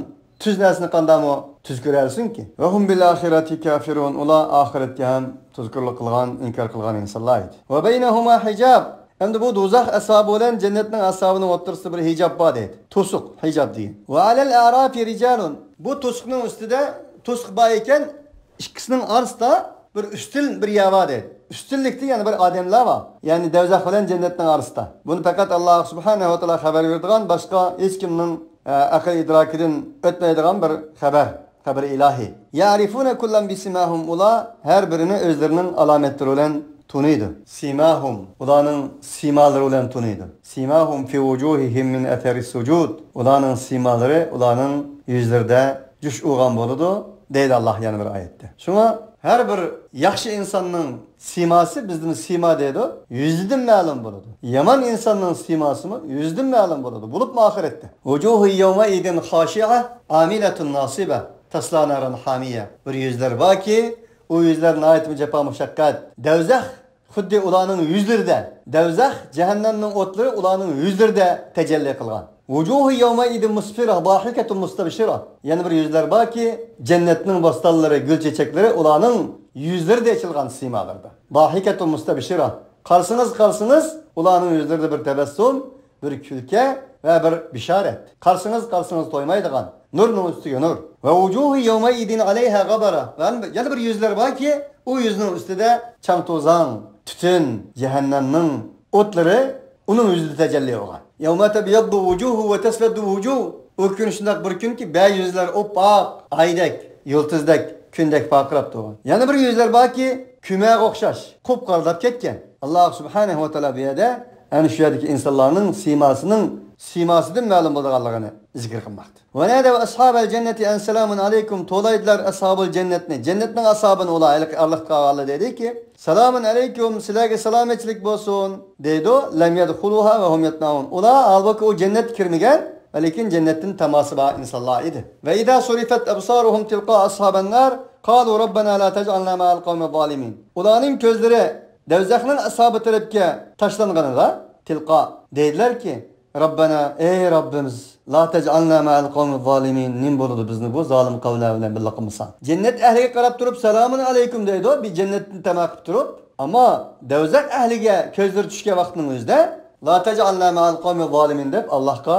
تۈز نەرسىنى قانداقمۇ تۈز كۆرەلسۇنكى؟ وهم بالآخرة كافرون. ئۇلار ئاخىرەتكە ھەم تۇزكورلۇق قىلغان، ئىنكار قىلغان ئىنسانلار ئىدى. وبينهما حجاب. ئەمدى بۇ دوزاخ ئەسھابى بىلەن جەننەتنىڭ ئەسھابىنىڭ ئوتتۇرىسىدا بىر ھىجاب بار دەيدۇ. توسۇق، ھىجاب دېگەن. وعلى الأعراف رجال. بۇ توسۇقنىڭ ئۈستىدە توسۇق بار ئىكەن، ئىككىسىنىڭ ئارىسىدا بىر ئۈستۈن بىر يەر بار دەيدۇ. ئۈستۈنلۈكتە يەنە بىر ئادەملەر بار. يەنى دەۋزەخ بىلەن جەننەتنىڭ ئارىسىدا. بۇنى پەقەت ئاللاھ سۇبھانەھۇ ۋە تائالا خەۋەر بېرىدىغان، باشقا ھېچكىمنىڭ، ئە، ئەقىل ئىدراكىدىن ئۆتمەيدىغان بىر خەۋەر. خەبىر ئىلاھىي. يعرفون كلا بسيماهم. ئۇلار ھەر بىرىنى ئۆزلىرىنىڭ ئالامەتلىرى بىلەن تونۇيدۇ. سىماھۇم، ئۇلارنىڭ سىمالىرى بىلەن تونۇيدۇ. سىماھۇم في وجوههم من أثر السجود. ئۇلارنىڭ سىمالىرى ئۇلارنىڭ يۈزلىرىدە جۇش ئۇرغان بولىدۇ، دەيدۇ ئاللاھ يەنە بىر ئايەتتە. شۇڭا ھەر بىر ياخشى ئىنساننىڭ سىماسى، بىزدىن سىما دەيدۇ، يۈزىدىن مەلۇم بولىدۇ. يامان ئىنساننىڭ سىماسىمۇ يۈزىدىن مەلۇم بولىدۇ، بولۇپمۇ ئاخىرەتتە. وجوه يومئذ خاشعة عاملة ناصبة تصلى نارا حامية. بىر يۈزلەر باركى، ئۇ يۈزلەر ناھايىتىمۇ جاپا مۇشەققەت. دەۋزەخ خۇددى ئۇلارنىڭ يۈزلىرىدە، دەۋزەخ، جەھەننەمنىڭ ئوتلىرى ئۇلارنىڭ يۈزلىرىدە تەجەللى قىلغان. وجوه يومئذ مسفرة ضاحكة مستبشرة. يەنە بىر يۈزلەر باركى، جەننەتنىڭ بوستانلىرى، گۈل چېچەكلىرى ئۇلارنىڭ يۈزلىرىدە ئېچىلغان سىيمالىرىدا. ضاحكة مستبشرة. قارىسىڭىز، قارىسىڭىز، ئۇلارنىڭ يۈزلىرىدە بىر تەبەسسۇم، بىر كۈلكە ۋە بىر بىشارەت. قارىسىڭىز، قارىسىڭىز تويمايدىغان، نۇرنىڭ ئۈستىگە نۇر. ووجوه يومئذ عليها غبرة. يەنە، يەنە بىر يۈزلەر باركى، ئۇ يۈزنىڭ ئۈستىدە چاڭ-توزاڭ، تۈتۈن، جەھەننەمنىڭ ئوتلىرى ئۇنىڭ يۈزىدە تەجەللى بولغان. يوم تبيض وجوه وتسود وجوه. ئۇ كۈن شۇنداق بىر كۈنكى، بەزى يۈزلەر ئوپئاق، ئايدەك، يۇلتۇزدەك، كۈندەك پارقىراپ تۇرغان. يەنە بىر يۈزلەر باركى، كۈمەگە ئوخشاش، قۇپقارىلاپ كەتكەن. ئاللاھ سۇبھانەھۇ ۋە تائالا بۇ يەردە ئەنە شۇ يەردىكى ئىنسانلارنىڭ سىيماسىنىڭ، سىيماسىدىن مەلۇم بولىدىغانلىقىنى زىكىر قىلماقتا. ونادوا أصحاب الجنة أن سلام عليكم. توۋلايدىلار ئەسھابۇل جەننەتنى، جەننەتنىڭ ئەسھابىنى، ئۇلار ھېلىقى ئارىلىقتا قالغانلار دەيدۇكى، سلام عليكم، سىلەرگە سالامەتچىلىك بولسۇن، دەيدۇ. لم يدخلوها وهم يطمعون. ئۇلار ھالبۇكى ئۇ جەننەتكە كىرمىگەن، ۋە لېكىن جەننەتتىن تاماسى بار ئىنسانلار ئىدى. وإذا صرفت أبصارهم تلقاء أصحاب النار قالوا ربنا لا تجعلنا مع القوم الظالمين. ئۇلارنىڭ كۆزلىرى دەۋزەخنىڭ ئەسھابى تەرەپكە تاشلانغىنىدا، تىلقا، دەيدىلەركى، ربنا، ئەي رەببىمىز، لا تجعلنا مع القوم الظالمين، نېمە بولىدۇ بىزنى بۇ زالىم قەۋملەر بىلەن بىللە قىلمىساڭ؟ جەننەت ئەھلىگە قاراپ تۇرۇپ، سالامۇن ئەلەيكۇم دەيدۇ، بىر جەننەتتىن تەمە قىلىپ تۇرۇپ. ئەمما دەۋزەخ ئەھلىگە كۆزلىرى چۈشكەن ۋاقىتنىڭ ئۆزىدە، لا تجعلنا مع القوم الظالمين دەپ ئاللاھقا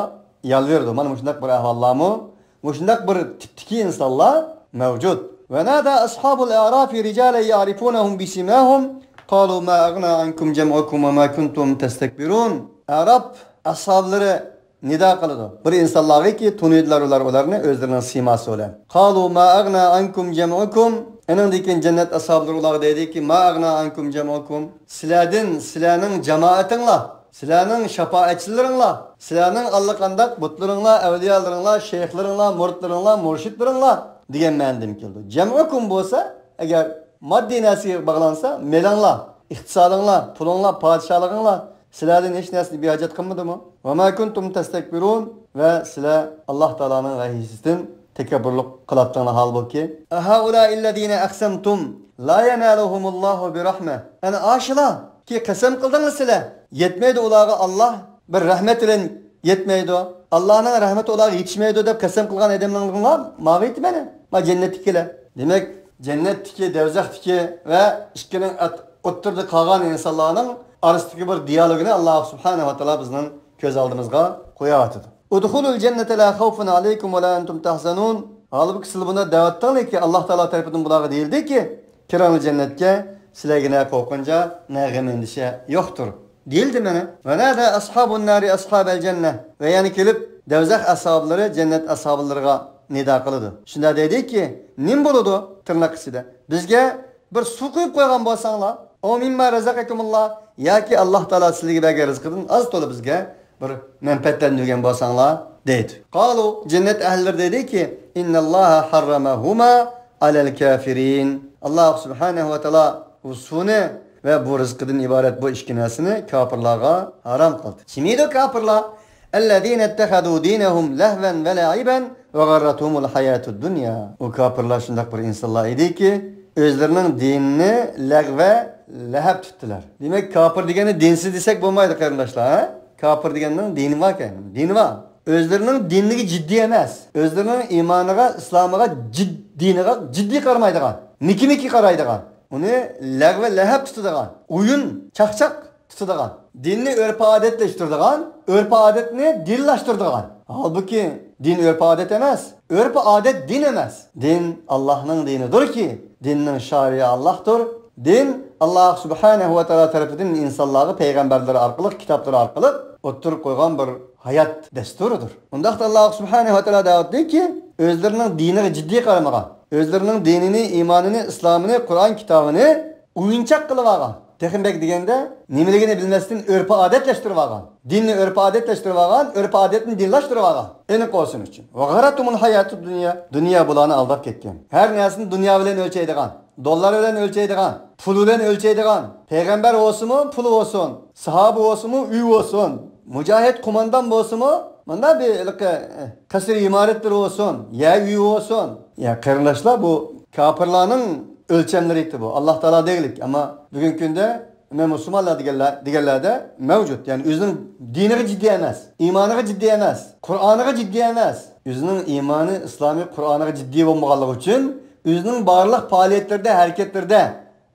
يالۋۇرىدۇ. مانا مۇشۇنداق بىر ئەھۋاللارمۇ، مۇشۇنداق بىر تىپتىكى ئىنسانلار مەۋجۇت. ونادى أصحاب الأعراف رجالا يعرفونهم بسيماهم قالوا ما أغنى عنكم جمعكم وما كنتم تستكبرون. ئەراپ ئەسھابلىرى نىدا قىلىدۇ بىر ئىنسانلارغىكى، تونۇيدۇلار ئۇلار ئۇلارنى ئۆزلىرىنىڭ سىيماسى بىلەن. قالوا ما أغنى عنكم جمعكم. ئېنىڭدىن كېيىن جەننەت ئەسھابلىرى ئۇلارغا دەيدىكى، ما أغنى عنكم جمعكم. سىلەردىن، سىلەرنىڭ جامائىتىڭلار، سىلەرنىڭ شاپائەتچىلىرىڭلار، سىلەرنىڭ ئاللىقانداق بۇتلىرىڭلار، ئەۋلىيالىرىڭلار، شەيخلىرىڭلار، مۇرىتلىرىڭلار، مۇرشىدلىرىڭلار دېگەن مەنىدىن كېلىدۇ. جەمئۇكۇم بولسا، ئەگەر ماددىي نەرسىگە باغلانسا، مېلىڭلار، ئىقتىسادىڭلار، پۇلۇڭلار، پادىشاھلىقىڭلار سىلەردىن ھېچ نەرسىنى بىھاجەت قىلمىدىمۇ؟ وما كنتم تستكبرون. ۋە سىلەر ئاللاھ تائالانىڭ ۋەھىيسىدىن تەكەببۇرلۇق قىلاتتىڭلار، ھالبۇكى. أهؤلاء الذين أقسمتم لا ينالهم الله برحمة. ئەنە ئاشۇلاركى قەسەم قىلدىڭلار سىلەر، يەتمەيدۇ ئۇلارغا ئاللاھ بىر رەھمەت بىلەن، يەتمەيدۇ، ئاللاھنىڭ رەھمىتى ئۇلارغا يېتىشمەيدۇ دەپ قەسەم قىلغان ئادەملىرىڭلار ماڭا ئېيتىپ مانا، ما جەننەتتىكىلەر. دېمەك، جەننەتتىكى، دەۋزەختىكى ۋە ئىككىنىڭ ئەت-، ئوتتۇرىدا قالغان ئىنسانلارنىڭ ئارىسىدىكى بىر دىئالوگنى ئاللاھ سۇبھانەھۇ ۋە تائالا بىزنىڭ كۆز ئالدىمىزغا قويۇۋاتىدۇ. ادخلوا الجنة لا خوف عليكم ولا أنتم تحزنون. ھالبۇكى، سىلەر بۇنى دەۋەتتىڭلاركى، ئاللاھ تائالا تەرىپىدىن بۇلارغا دېيىلدىكى، كىرىڭلار جەننەتكە، سىلەرگە نە قورقۇنچ، نە غەم ئەندىشە يوقتۇر، دېيىلدى مانا. ونادى أصحاب النار أصحاب الجنة. ۋە يەنە كېلىپ، دەۋزەخ ئەسھابلىرى جەننەت ئەسھابلىرىغا نىدا قىلىدۇ. شۇنداق دەيدىكى، نېمە بولىدۇ؟ تىرناق ئىچىدە. بىزگە بىر سۇ قۇيۇپ قويغان بولساڭلار، أو مما رزقكم الله، ياكى ئاللاھ تائالا سىلەرگە بەرگەن رىزقىدىن ئاز تولا بىزگە بىر مەنپەئەتلەندۈرگەن بولساڭلار، دەيدۇ. قالوا، جەننەت ئەھلىلىرى دەيدۇكى، إن الله حرمهما على الكافرين. ئاللاھ سۇبھانەھۇ ۋە تائالا بۇ سۇنى ۋە بۇ رىزقىدىن ئىبارەت بۇ ئىككى نەرسىنى كاپىرلارغا ھارام قىلدى. چىمىدۇ كاپىرلار؟ الذين اتخذوا دينهم لهوا ولعبا وغرتهم الحياة الدنيا. ئۇ كاپىرلار شۇنداق بىر ئىنسانلار ئىدىكى، ئۆزلىرىنىڭ دىنىنى لەغۋە، لەھەب تۇتتىلار. دېمەك، كاپىر دېگەننى دىنسىز دېسەك بولمايدۇ، قېرىنداشلار، ھە؟ كاپىر دېگەننىڭ دىنى باركەن، دىنى بار. ئۆزلىرىنىڭ دىنىنىگە جىددىي ئەمەس، ئۆزلىرىنىڭ ئىمانىغا، ئىسلامىغا، جىد-، دىنىغا جىددىي قارىمايدىغان، مىكى-مىكى قارايدىغان، ئۇنى لەغۋە، لەھەب تۇتىدىغان، ئويۇن، چاقچاق تۇتىدىغان، دىننى ئۆرپ-ئادەتلەشتۈرىدىغان، ئۆرپ-ئادەتنى دىنلاشتۇرىدىغان. ھالبۇكى، دىن ئۆرپ-ئادەت ئەمەس، ئۆرپ-ئادەت دىن ئەمەس. دىن ئاللاھنىڭ دىنىدۇركى، دىننىڭ شارىئى ئاللاھتۇر. دىن ئاللاھ سۇبھانەھۇ ۋە تائالا تەرىپىدىن ئىنسانلارغا پەيغەمبەرلىرى ئارقىلىق، كىتابلىرى ئارقىلىق ئوتتۇرىغا قويغان بىر ھايات دەستۇرىدۇر. ئۇنداقتا ئاللاھ سۇبھانەھۇ ۋە تائالا دەۋاتىدۇكى، ئۆزلىرىنىڭ دىنىغا جىددىي قارىمىغان، ئۆزلىرىنىڭ دىنىنى، ئىمانىنى، ئىسلامىنى، قۇرئان كىتابىنى ئويۇنچاق قىلىۋالغان. تېخىمۇ بەك دېگەندە، نېمىلىكىنى بىلمەستىن ئۆرپ-ئادەتلەشتۈرۈۋالغان. دىننى ئۆرپ-ئادەتلەشتۈرۈۋالغان، ئۆرپ-ئادەتنى دىنلاشتۇرۇۋالغان. ئېنىق بولسۇن ئۈچۈن. وغرتهم الحياة الدنيا. دۇنيا بۇلارنى ئالداپ كەتكەن. ھەر نەرسىنى دۇنيا بىلەن ئۆلچەيدىغان. دوللار بىلەن ئۆلچەيدىغان، پۇل بىلەن ئۆلچەيدىغان، پەيغەمبەر بولسىمۇ، پۇلى بولسۇن، ساھابە بولسىمۇ، ئۆيى بولسۇن، مۇجاھىد قوماندان بولسىمۇ، مۇنداق بىر ھېلىقى، ئە، قەسىر ئىمارەتلىرى بولسۇن، يەر ئۆيى بولسۇن. يا قېرىنداشلار، بۇ كاپىرلارنىڭ ئۆلچەملىرى ئىدى بۇ. ئاللا تائالا دېگۈلۈك. ئەمما بۈگۈنكى كۈندە مەن مۇسۇلمانلار دېگەنلەر، دېگەنلەردە مەۋجۇت. يەنى ئۆزىنىڭ دىنىغا جىددىي ئەمەس، ئىمانىغا جىددىي ئەمەس، قۇرئانىغا جىددىي ئەمەس. ئۆزىنىڭ ئىمانى، ئىسلامى، قۇرئانىغا جىددىي بولمىغانلىقى ئۈچۈن ئۆزىنىڭ بارلىق پائالىيەتلىرىدە، ھەرىكەتلىرىدە،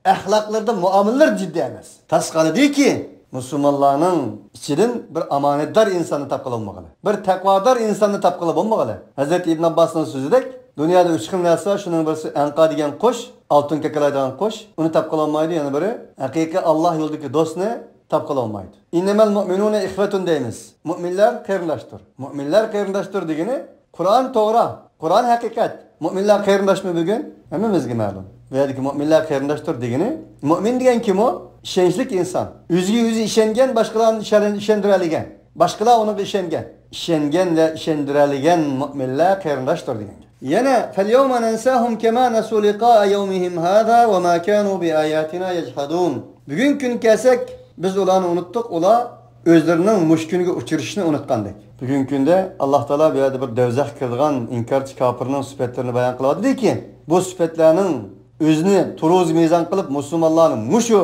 ئەخلاقلىرىدا، مۇئامىلىلىرىدا جىددىي ئەمەس. تاسقالىدىكى مۇسۇلمانلارنىڭ ئىچىدىن بىر ئامانەتدار ئىنساننى تاپقىلى بولمىغىلى، بىر تەقۋادار ئىنساننى تاپقىلى بولمىغىلى. ھەزرىتى ئىبن ئابباسنىڭ سۆزىدەك، دۇنيادا ئۈچ خىل نەرسە بار، شۇنىڭ بىرسى ئەنقا دېگەن قۇش، ئالتۇن كاكىلايدىغان قۇش، ئۇنى تاپقىلى بولمايدۇ. يەنە بىرى، ھەقىقىي ئاللا يولىدىكى دوستنى تاپقىلى بولمايدۇ. ئىننەمەل مۇئمىنۇنە ئىخۋەتۇن دەيمىز. مۇئمىنلار قېرىنداشتۇر. مۇئمىنلار قېرىنداشتۇر دېگىنى، قۇرئان توغرا، قۇرئان ھەقىقەت. مۇئمىنلار قېرىنداشمۇ بۈگۈن؟ ھەممىمىزگە مەلۇم. بۇ يەردىكى مۇئمىنلار قېرىنداشتۇر دېگىنى، مۇئمىن دېگەن كىم ئۇ؟ ئىشەنچلىك ئىنسان. ئۆزىگە ئۆزى ئىشەنگەن، باشقىلارنى ئىشەن-، ئىشەندۈرەلىگەن. باشقىلار ئۇنىڭغا ئىشەنگەن. ئىشەنگەن ۋە ئىشەندۈرەلىگەن مۇئمىنلار قېرىنداشتۇر دېگەن گەپ. يەنە، فەليەۋمە نەنساھۇم كەما نەسۇ لىقائە يەۋمىھىم ھازا ۋە ما كانۇ بىئاياتىنا يەجھەدۇن. بۈگۈنكى كۈنگە كەلسەك، بىز ئۇلارنى ئۇنۇتتۇق، ئۇلار ئۆزلىرىنىڭ مۇشۇ كۈنگە ئۇچرىشىشىنى ئۇنتقاندەك. بۈگۈنكى كۈندە ئاللا تائالا بۇ يەردە بىر دوزاخقا كىرىدىغان ئىنكارچى كاپىرنىڭ سۈپەتلىرىنى بايان قىلىۋاتىدۇكى، بۇ سۈپەتلەرنىڭ ئۆزىنى تۇرۇزى مىزان قىلىپ، مۇسۇلمانلارنى مۇشۇ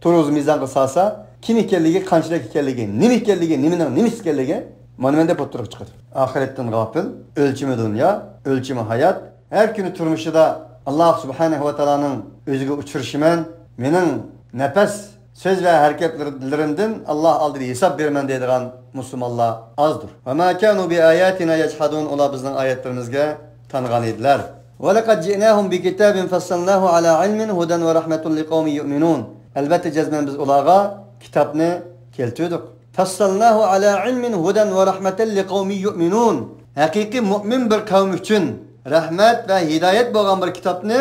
تۇرۇزى مىزانغا سالسا، كىم ئىكەنلىكى، قانچىلىك ئىكەنلىكى، نېمە ئىكەنلىكى، نېمىنىڭ نېمىسى ئىكەنلىكى مانا مەندە ئوتتۇرىغا چىقىدۇ. ئاخىرەتتىن غاپىل، ئۆلچىمى دۇنيا، ئۆلچىمى ھايات، ھەر كۈنى تۇرمۇشىدا ئاللا سۇبھانەھۇ ۋە تائالانىڭ ئۆزىگە ئۇچرىشىمەن، مېنىڭ نەپەس، سۆز ۋە ھەرىكەتلىرىمدىن ئاللا ئالدىدا ھېساب بېرىمەن دەيدىغان مۇسۇلمانلار ئازدۇر. ۋە ما كانۇ بىئاياتىنا يەجھەدۇن، ئۇلار بىزنىڭ ئايەتلىرىمىزگە تانغان ئىدىلەر. ۋە لەقەد جىئناھۇم بىكىتابىن فەسسەلناھۇ ئەلا ئىلمىن ھۇدەن ۋە رەھمەتۇن لىقەۋمىن يۇئمىنۇن. ئەلۋەتتە جەزمەن بىز ئۇلارغا كىتابنى كەلتۈردۇق. فەسسەلناھۇ ئەلا ئىلمىن ھۇدەن ۋە رەھمەتەن لىقەۋمىن يۇئمىنۇن. ھەقىقىي مۇئمىن بىر قەۋم ئۈچۈن رەھمەت ۋە ھىدايەت بولغان بىر كىتابنى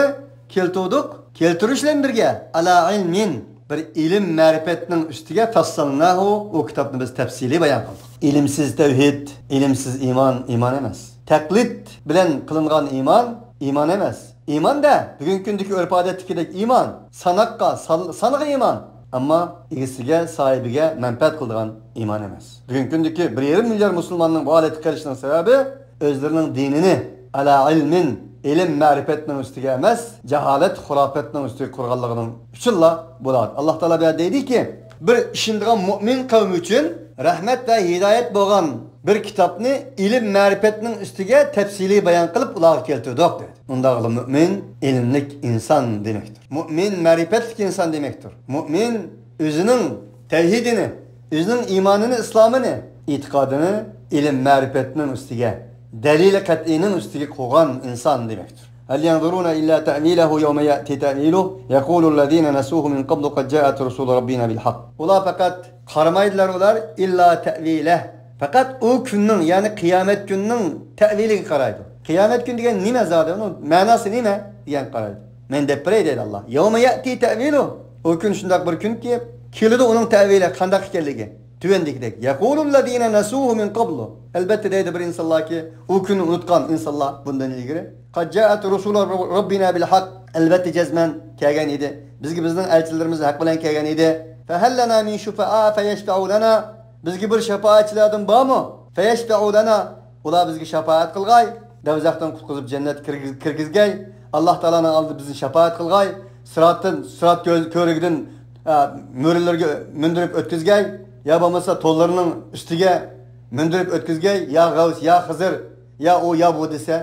كەلتۈردۇق. كەلتۈرۈش بىلەن بىرگە، ئەلا ئىلمىن، بىر ئىلىم مەرىپەتنىڭ ئۈستىگە فەسسەلناھۇ، ئۇ كىتابنى بىز تەپسىلىي بايان قىلدۇق. ئىلىمسىز تەۋھىد، ئىلىمسىز ئىمان، ئىمان ئەمەس. تەقلىد بىلەن قىلىنغان ئىمان، ئىمان ئەمەس. ئىمان-دە، بۈگۈنكى كۈندىكى ئۆرپ-ئادەتتىكىدەك ئىمان، ساناققا، سان-، سانغا ئىمان. ئەمما ئىگىسىگە، ساھىبىگە مەنپەئەت قىلىدىغان ئىمان ئەمەس. بۈگۈنكى كۈندىكى بىر يېرىم مىليار مۇسۇلماننىڭ بۇ ھالەتكە قېلىشىنىڭ سەۋەبى، ئۆزلىرىنىڭ دىنىنى ئەلا ئىلمىن، ئىلىم مەرىپەتنىڭ ئۈستىگە ئەمەس، جاھالەت، خۇراپەتنىڭ ئۈستىگە قۇرغانلىقىنىڭ ئۈچۈنلا بولىدۇ. ئاللا تائالا بۇ يەردە دەيدىكى، بىر ئىشىنىدىغان مۇئمىن قەۋم ئۈچۈن رەھمەت ۋە ھىدايەت بولغان بىر كىتابنى ئىلىم مەرىپەتنىڭ ئۈستىگە تەپسىلىي بايان قىلىپ ئۇلارغا كەلتۈردۇق، دېدى. ئۇنداقلا مۇئمىن ئىلىملىك ئىنسان دېمەكتۇر. مۇئمىن مەرىپەتلىك ئىنسان دېمەكتۇر. مۇئمىن ئۆزىنىڭ تەۋھىدىنى، ئۆزىنىڭ ئىمانىنى، ئىسلامىنى، ئېتىقادىنى ئىلىم مەرىپەتنىڭ ئۈستىگە، دەلىلى قەتئىينىڭ ئۈستىگە قويغان ئىنسان دېمەكتۇر. هل ينظرون إلا تأويله يوم يأتي تأويله يقول الذين نسوه من قبل قد جاءت رسل ربنا بالحق. ئۇلار پەقەت قارىمايدىلار ئۇلار، ئىللا تەئۋىلەھ. پەقەت ئۇ كۈننىڭ، يەنى قىيامەت كۈنىنىڭ تەئۋىلىگە قارايدۇ. قىيامەت كۈنى دېگەن نېمە زادى؟ ئۇنىڭ مەناسى نېمە؟ دېگەن قارايدۇ. مەن دەپ بېرەي دەيدۇ ئاللا. يومە يەتى تەئۋىلۇ. ئۇ كۈن شۇنداق بىر كۈنكى، كېلىدۇ ئۇنىڭ تەئۋىلى قانداق ئىكەنلىكى. تۆۋەندىكىدەك. يەقۇلۇللەزىنە نەسۇھۇ مىن قەبلۇ. ئەلۋەتتە دەيدۇ بىر ئىنسانلاركى، ئۇ كۈننى ئۇنتقان ئىنسانلار بۇندىن ئىلگىرى. قەد جائەت رۇسۇلۇ رەببىنا بىل ھەق. ئەلۋەتتە جەزمەن كەلگەن ئىدى. بىزگە بىزنىڭ ئەلچىلىرىمىز ھەق بىلەن كەلگەن ئىدى. فەھەل لەنا مىن شۇفەئا فەيەشفەئۇ لەنا. بىزگە بىر شاپائەتچىلەردىن بارمۇ؟ فەيەشفەئۇ لەنا. ئۇلار بىزگە شاپائەت قىلغاي. دوزاختىن قۇتقۇزۇپ جەننەتكە كىرگۈز-، كىرگۈزگەي. ئاللا تائالانىڭ ئالدىدا بىزنى شاپائەت قىلغاي. سىراتتىن، سىرات كۆ-، كۆۋرۈكىدىن، ئە، مۈرىلىرىگە مىندۈرۈپ ئۆتكۈزگەي. يا بولمىسا توللىرىنىڭ ئۈستىگە مىندۈرۈپ ئۆتكۈزگەي. يا غەۋس، يا خىزىر، يا ئۇ، يا بۇ دېسە.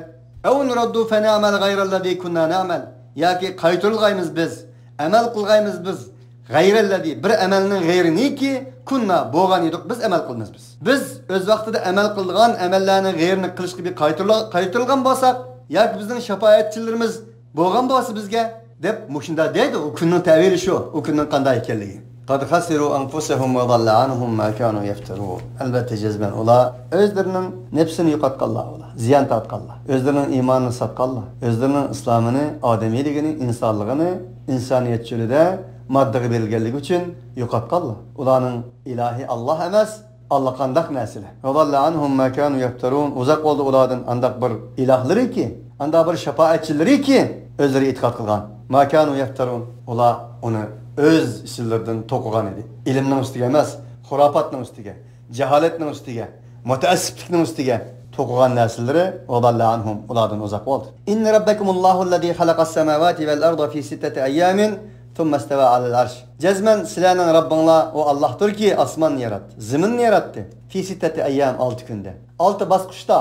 ئەۋ نۇرەددۇ فەنەئمەل غەيرەللەزى كۇننا نەئمەل. ياكى قايتۇرۇلغايمىز بىز، ئەمەل قىلغايمىز بىز. غەيرەللەزى، بىر ئەمەلنىڭ غەيرىنىكى، كۇننا، بولغان ئىدۇق، بىز ئەمەل قىلىمىز بىز. بىز ئۆز ۋاقتىدا ئەمەل قىلغان ئەمەللەرنىڭ غەيرىنى قىلىشقا بىر قايتۇرۇلا-، قايتۇرۇلغان بولساق، ياكى بىزنىڭ شاپائەتچىلىرىمىز بولغان بولسا بىزگە، دەپ مۇشۇنداق دەيدۇ. ئۇ كۈننىڭ تەئۋىلى شۇ، ئۇ كۈننىڭ قانداق ئىكەنلىكى. قەد خەسىرۇ ئەنفۇسەھۇم ۋە ضەللە ئەنھۇم ما كانۇ يەفتەرۇن. ئەلۋەتتە جەزمەن ئۇلار ئۆزلىرىنىڭ نەپسىنى يوقاتقانلار، ئۇلار زىيان تارتقانلار، ئۆزلىرىنىڭ ئىمانىنى ساتقانلار، ئۆزلىرىنىڭ ئىسلامىنى، ئادەمىيلىكىنى، ئىنسانلىقىنى، ئىنسانىيەت يولىدا ماددىغا بېرىلگەنلىكى ئۈچۈن يوقاتقانلار. ئۇلارنىڭ ئىلاھى ئاللا ئەمەس، ئاللىقانداق نەرسىلەر. ۋە ضەللە ئەنھۇم ما كانۇ يەفتەرۇن. ئۇزاق بولدى ئۇلاردىن ئانداق بىر ئىلاھلىرىكى، ئانداق بىر شاپائەتچىلىرىكى ئۆزلىرى ئېتىقاد قىلغان. ما كانۇ يەفتەرۇن. ئۇلار ئۇنى ئۆز ئىچلىرىدىن توقۇغان ئىدى. ئىلىمنىڭ ئۈستىگە ئەمەس، خۇراپاتنىڭ ئۈستىگە، جاھالەتنىڭ ئۈستىگە، مۇتەئەسسىپلىكنىڭ ئۈستىگە، توقۇغان نەرسىلىرى، وضل عنهم، ئۇلاردىن ئۇزاق بولدى. إن ربكم الله الذي خلق السماوات والأرض في ستة أيام ثم استوى على العرش. جەزمەن سىلەرنىڭ رەببىڭلار ئۇ ئاللاھتۇركى، ئاسماننى ياراتتى، زېمىننى ياراتتى. في ستة أيام، ئالتە كۈندە. ئالتە باسقۇچتا،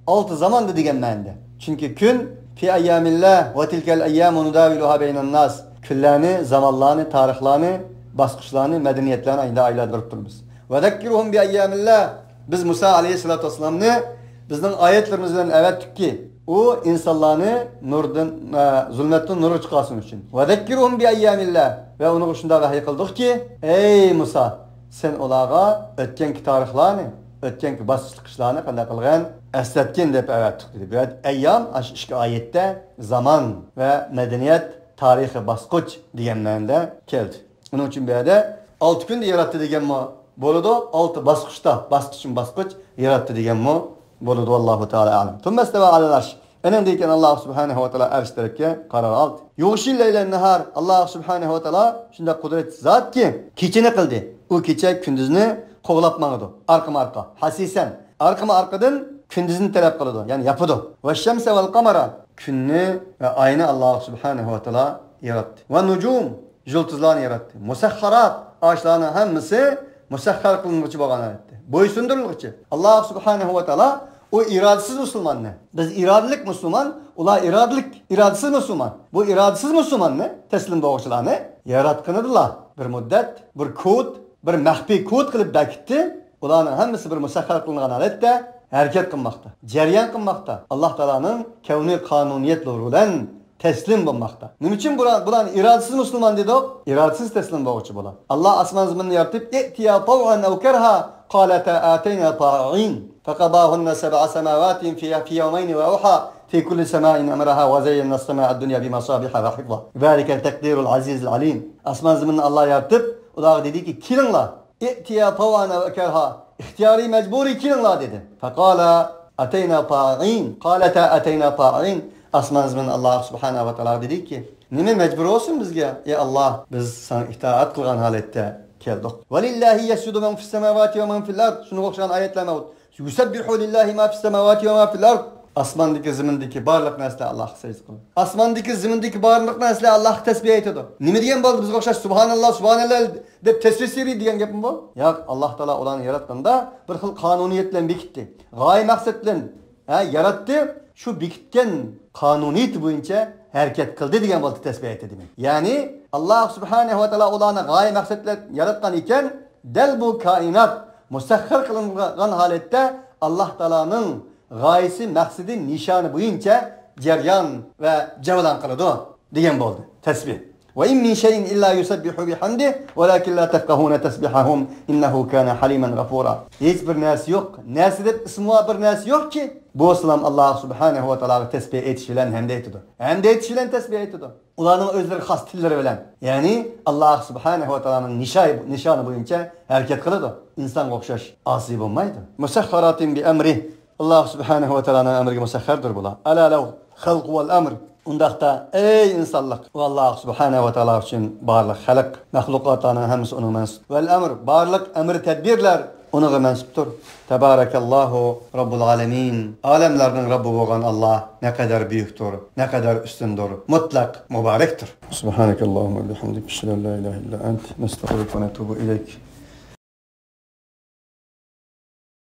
ئالتە زاماندا دېگەن مەنىدە. چۈنكى كۈن، في أيام الله، وتلك الأيام نداولها بين الناس. كۈنلەرنى، زامانلارنى، تارىخلارنى، باسقۇچلارنى، مەدەنىيەتلەرنى ئايدا ئايلاندۇرۇپ تۇرىمىز. وذكرهم بأيام الله. بىز مۇسا ئەلەيھىسسالاتۇ ۋەسسالامنى بىزنىڭ ئايەتلىرىمىز بىلەن ئەۋەتتۇقكى، ئۇ ئىنسانلارنى نۇردىن، ئە، زۇلمەتتىن نۇرغا چىقارسۇن ئۈچۈن. وذكرهم بأيام الله. ۋە ئۇنىڭغا شۇنداق ۋەھىي قىلدۇقكى، ئەي مۇسا، سەن ئۇلارغا ئۆتكەنكى تارىخلارنى، ئۆتكەنكى باسقۇچلۇق ئىشلارنى قانداق قىلغان ئەسلەتكىن دەپ ئەۋەتتۇق، دېدى. بۇ يەردە ئەييام، ئاشۇ ئىككى ئايەتتە زامان ۋە مەدەنىيەت، تارىخىي باسقۇچ دېگەن مەنىدە كەلدى. ئۇنىڭ ئۈچۈن بۇ يەردە ئالتە كۈندە ياراتتى دېگەنمۇ بولىدۇ، ئالتە باسقۇچتا، باسقۇچمۇ باسقۇچ ياراتتى دېگەنمۇ بولىدۇ. ۋاللاھۇ تائالا ئەلەم. ثم استوى على العرش. ئەنەندىن كېيىن ئاللاھ سۇبھانەھۇ ۋە تائالا ئەرش تەرەپكە قارار ئالدى. يغشي الليل النهار. ئاللاھ سۇبھانەھۇ ۋە تائالا شۇنداق قۇدرەت زاتكى، كېچىنى قىلدى. ئۇ كېچە كۈندۈزنى قوغلاپ ماڭىدۇ. ئارقىمۇ ئارقا. ھەسىسەن. ئارقىمۇ ئارقىدىن كۈندۈزنى تەلەپ قىلىدۇ. يەنى ياپىدۇ. والشمس والقمر. كۈننى ۋە ئاينى ئاللاھ سۇبھانەھۇ ۋە تائالا ياراتتى. والنجوم. يۇلتۇزلارنى ياراتتى. مسخرات، ئاشۇلارنىڭ ھەممىسى مۇسەخخەر قىلىنغۇچى بولغان ھالەتتە، بويسۇندۇرۇلغۇچى. ئاللاھ سۇبھانەھۇ ۋە تائالا ئۇ ئىرادىسىز مۇسۇلماننى، بىز ئىرادىلىك مۇسۇلمان، ئۇلار ئىرادىلىك، ئىرادىسىز مۇسۇلمان. بۇ ئىرادىسىز مۇسۇلماننى، تەسلىم بولغۇچىلارنى ياراتقىنىدىلا بىر مۇددەت، بىر كود، بىر مەخپىي كود قىلىپ بەكىتتى. ئۇلارنىڭ ھەممىسى بىر مۇسەخخەر قىلىنغان ھالەتتە ھەرىكەت قىلماقتا، جەريان قىلماقتا. ئاللاھ تائالانىڭ كەۋنى قانۇنىيەتلىرى بىلەن تەسلىم بولماقتا. نېمە ئۈچۈن بۇلار، بۇلارنى ئىرادىسىز مۇسۇلمان دېدۇق؟ ئىرادىسىز تەسلىم بولغۇچى بۇلار. ئاللاھ ئاسمان زېمىننى يارىتىپ، ائتيا طوعا أو كرها قالتا أتينا طائعين. فقضاهن سبع سماوات في، في يومين وأوحى في كل سماء أمرها وزينا السماء الدنيا بمصابيح وحفظا. ذلك تقدير العزيز العليم. ئاسمان زېمىننى ئاللاھ يارىتىپ، ئۇلارغا دېدىكى، كېلىڭلار. ائتيا طوعا أو كرها. ئىختىيارىي، مەجبۇرىي كېلىڭلار دېدى. فقالا أتينا طائعين. قالتا أتينا طائعين. ئاسمان زېمىن ئاللاھ سۇبھانەھۇ ۋە تائالاغا دېدىكى، نېمە مەجبۇر بولسۇن بىزگە؟ ئەي ئاللاھ، بىز ساڭا ئىتائەت قىلغان ھالەتتە كەلدۇق. ولله يسجد من في السماوات ومن في الأرض. شۇنىڭغا ئوخشىغان ئايەتلەر مەۋجۇت. يسبح لله ما في السماوات وما في الأرض. ئاسماندىكى، زېمىندىكى بارلىق نەرسىلەر ئاللاھقا سەجدە قىلىدۇ. ئاسماندىكى، زېمىندىكى بارلىق نەرسىلەر ئاللاھقا تەسبىھ ئېيتىدۇ. نېمە دېگەن بولدى؟ بىزگە ئوخشاش سۇبھاناللاھ، سۇبھاناللاھ دەپ تەسبىھ سۆزلەيدۇ دېگەن گەپمۇ بۇ؟ ياق، ئاللاھ تائالا ئۇلارنى ياراتقاندا بىر خىل قانۇنىيەت بىلەن بېكىتتى. غايە مەقسەت بىلەن، ھە، ياراتتى، شۇ بېكىتكەن قانۇنىيىتى بويىچە ھەرىكەت قىلدى دېگەن بولدى تەسبىھ ئېيتتى دېمەك. يەنى ئاللاھ سۇبھانەھۇ ۋە تائالا ئۇلارنى غايە مەقسەت بىلەن ياراتقان ئىكەن، دەل بۇ كائىنات مۇسەخخەر قىلىنغان ھالەتتە ئاللاھ تائالانىڭ غايىسى، مەقسىتى، نىشانى بويىچە جەريان ۋە جەۋلان قىلىدۇ دېگەن بولدى تەسبىھ. وإن من شيء إلا يسبح بحمده ولكن لا تفقهون تسبيحهم إنه كان حليما غفورا. ھېچ بىر نەرسە يوق. نەرسە دەپ ئىسمى بار بىر نەرسە يوقكى، بولسىلا ئاللاھ سۇبھانەھۇ ۋە تائالاغا تەسبىھ ئېيتىش بىلەن ھەمدە ئېيتىدۇ. ھەمدە ئېيتىش بىلەن تەسبىھ ئېيتىدۇ. ئۇلارنىڭ ئۆزلىرىگە خاس تىللىرى بىلەن. يەنى ئاللاھ سۇبھانەھۇ ۋە تائالانىڭ نىشايى، نىشانى بويىچە ھەرىكەت قىلىدۇ. ئىنسانغا ئوخشاش ئاسىي بولمايدۇ. مسەخخاراتىن بىئەمرىھ. ئاللاھ سۇبھانەھۇ ۋە تائالانىڭ ئەمرىگە مۇسەخخەردۇر بۇلار. ئەلا لەھۇل خەلقۇ ۋەل ئەمر. ئۇنداقتا، ئەي ئىنسانلىق، ئۇ ئاللاھ سۇبھانەھۇ ۋە تائالا ئۈچۈن بارلىق خەلق، مەخلۇقاتلارنىڭ ھەممىسى ئۇنىڭ مەنسۇپ. ۋەل ئەمر، بارلىق ئەمر تەدبىرلەر ئۇنىڭغا مەنسۇپتۇر. تەبارەكەللاھۇ رەببۇل ئالەمىن. ئالەملەرنىڭ رەببى بولغان ئاللاھ نەقەدەر بۈيۈكتۇر، نەقەدەر ئۈستۈندۇر، مۇتلەق مۇبارەكتۇر. سۇبھانەكەللاھۇممە ۋە بىھەمدىك، ئەشھەدۇ ئەن لا ئىلاھە ئىللا ئەنت، نەستەغفىرۇكە ۋە نەتۇبۇ ئىلەيك.